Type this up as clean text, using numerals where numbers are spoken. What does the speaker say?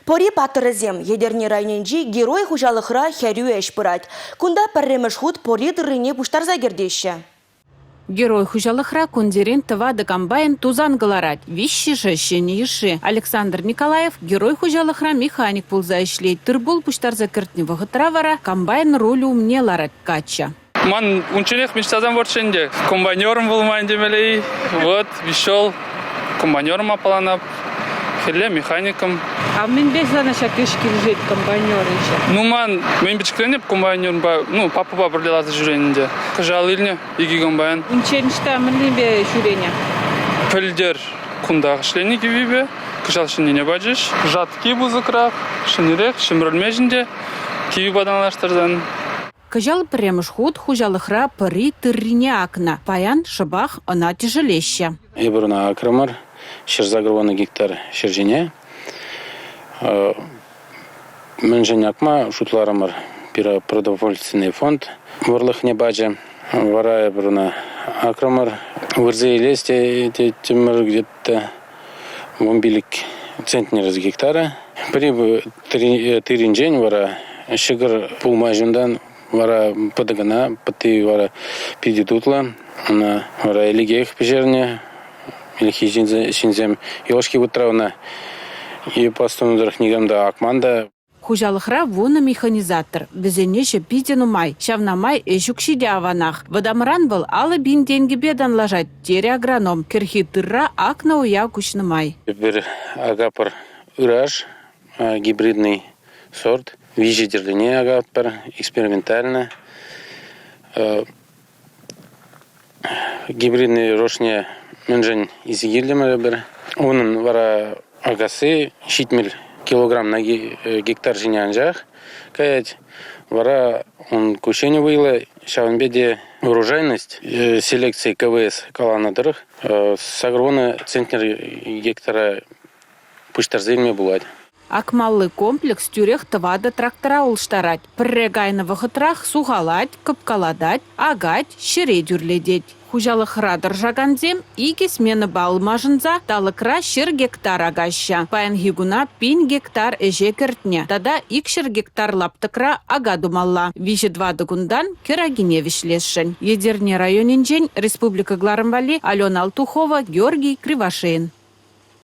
Пӑри паттӑрӗсем Етӗрне районӗнчи Герой хуҫалӑхра хӗрӳ ӗҫ пырать. Кунта пӗрремӗш хут пӑри тыррине пуҫтарса кӗртеҫҫӗ. Герой хуҫалӑхра кунсерен тӑватӑ комбайн тусан кӑларать, виҫҫӗшӗ ҫӗнӗ йышши. Александр Николаев Герой хуҫалӑхра механик пулса ӗҫлет. Тыр-пул пуҫтарса кӗртнӗ вӑхӑтра вара комбайн рулӗ умне ларать каччӑ. Ман унчченех мечтасем пурччӗ ӗнтӗ. Комбайнером пулман темелле-и. Вот, веҫел комбайнером аппаланап. Хӗлле механиком. А мӗнпе сана ҫак ӗҫ килӗшет комбайнер ӗҫӗ? Ну, ман мӗн пӗчӗкренеп комбайнерпа, ну, папӑпа пӗрле ларса ҫӳренӗ ӗнтӗ. Кӑҫал илнӗ икӗ комбайн. Унччен ӑҫта мӗнлепе ҫӳренӗ? Пӗлтӗр кунтах ӗҫленӗ киввипе, кӑҫал ҫӗннине пачӗҫ. Жатки пысӑкрах, ҫӗнӗрех, ҫӗмӗрӗлмест ӗнтӗ киввипе танлаштарсан. Кӑҫал пӗрремӗш хут хуҫалӑхра пӑри тыррине акнӑ. Паян шӑпах ӑна тӗшӗлеҫҫӗ. Эпир ӑна акрӑмӑр. 180 гектар ҫӗр ҫине. Мӗншӗн акма шутларӑмӑр? Пире продовольственный фонд вӑрлӑхне пачӗ. Вара эпир ӑна акрӑмӑр. Вырса илес теттӗмӗр где-то 15 центнер с гектара. Пӗри тырринчен вара ҫӑкӑр пулмасть унтан, вара пӑтӑ кӑна, пӑтти вара питӗ тутлӑ. Ӑна вара ӗлӗкех пӗҫернӗ. Ӗлӗкхи ҫынсем юлашки вӑхӑтра ӑна пастунӑ тӑрӑх никам та акман та. Хуҫалӑхра вунӑ механизатор. Вӗсен ӗҫӗ питӗ нумай. Ҫавна май ӗҫ укҫи те аванах. Вӑтамран вӑл 50 пин тенкӗпе танлашать, терӗ агроном. Кӗрхи тырра акнӑ уя куҫнӑ май. Эпир акатпӑр ыраш, гибридный сорт. Виҫӗ тӗрлине акатпӑр, экспериментально. Гибридный рожне мӗншӗн илсе килтӗмӗр эпир. Унӑн вара акасси 70 килограмм на гектар ҫине анчах каять. Вара ун куҫенӗ вӑйлӑ, ҫавӑнпа те урожайность селекци КВС каланӑ тӑрӑх 80 центнер гектара пуҫтарса илме пулать. Акмалли комплекс тӳрех тӑватӑ трактора улӑштарать. Пӗрре кайнӑ вӑхӑтрах сухалать, кӑпкалатать, акать, ҫӗре тӳрлетет. Хуҫалӑхра тӑрӑшакансем икӗ сменӑпа ылмашӑнса талӑкра 100 гектар акаҫҫӗ. Паянхи куна пин гектар ӗҫе кӗртнӗ тата 200 гектар лаптӑкра ака тумалла. Виҫӗ-тӑватӑ кунтан кӗр акине вӗҫлесшӗн. Етӗрне районӗнчен республика кӑларӑм валли Алена Алтухова, Георгий Кривошеин.